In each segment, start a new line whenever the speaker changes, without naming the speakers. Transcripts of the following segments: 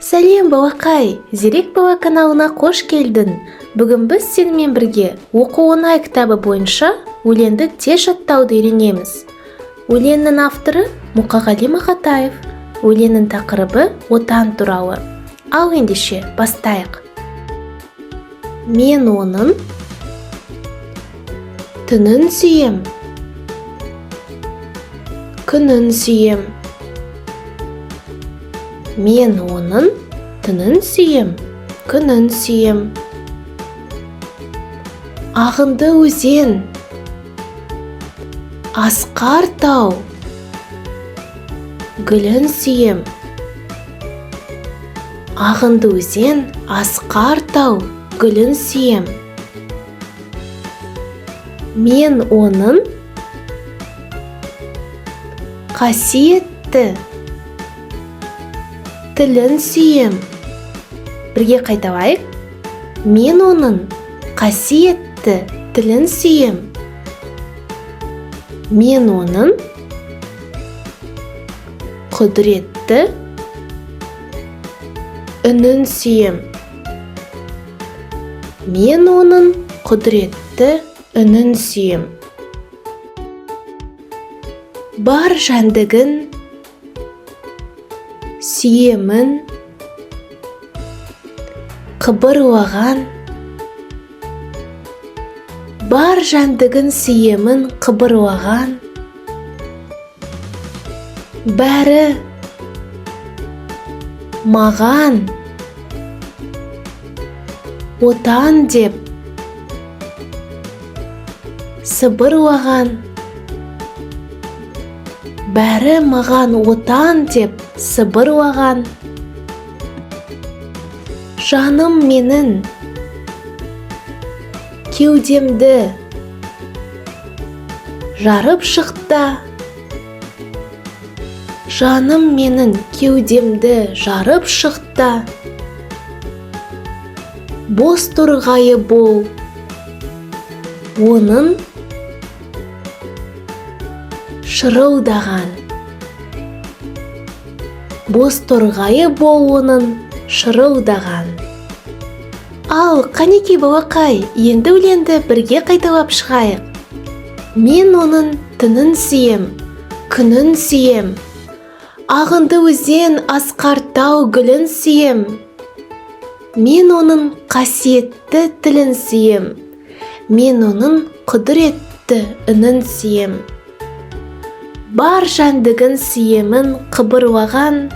Сәлем, балақай! Зерек бала каналына қош келдің. Бүгін біз сенімен бірге «Оқу оңай» кітабы бойынша өлеңді тез жаттауды үйренеміз. Өлеңнің авторы Мұқағали Мақатаев. Өлеңнің тақырыбы Отан туралы. Ал ендеше бастайық. Мен оның түнін сүйем, күнін сүйем. Мен оның түнін сүйем, күнін сүйем. Ағынды өзен, асқар тау, гүлін сүйем. Ағынды өзен, асқар тау, гүлін сүйем. Мен оның қасиетті тілін сүйем. Бірге қайталайық. Мен оның қасиетті тілін сүйем. Мен оның құдіретті үнін сүйем. Мен оның құдіретті үнін сүйем. Бар жәндігін сүйемін қыбырлаған. Бар жәндігін сүйемін қыбырлаған. Бәрі маған Отан деп сыбырлаған. Бәрі маған Отан деп сыбырлаған. Жаным менің кеудемді жарып шықта. Жаным менің кеудемді жарып шықта. Боз торғайы бол оның шырылдаған. Боз торғайы бол оның шырылдаған. Ал қанекей, балақай, енді өлеңді бірге қайталап шығайық. Мен оның түнін сүйем, күнін сүйем. Ағынды өзен, асқар тау, гүлін сүйем. Мен оның қасиетті тілін сүйем. Мен оның құдіретті үнін сүйем. Бар жәндігін сүйемін қыбырлаған.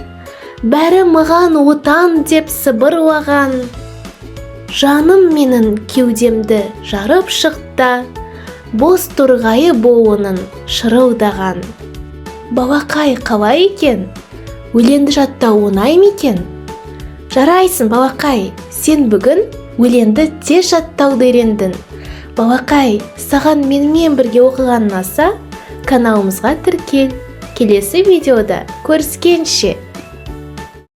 Бәрі маған Отан деп сыбырлаған. Жаным менің кеудемді жарып шықта. Боз торғайы бол оның шырылдаған. Балақай, қалай екен? Өлеңді жаттау оңай ма екен? Жарайсың, балақай! Сен бүгін өлеңді тез жаттауды үйрендің. Балақай, саған менімен бірге оқыған ұнаса, каналымызға тіркел. Келесі видеода көріскенше!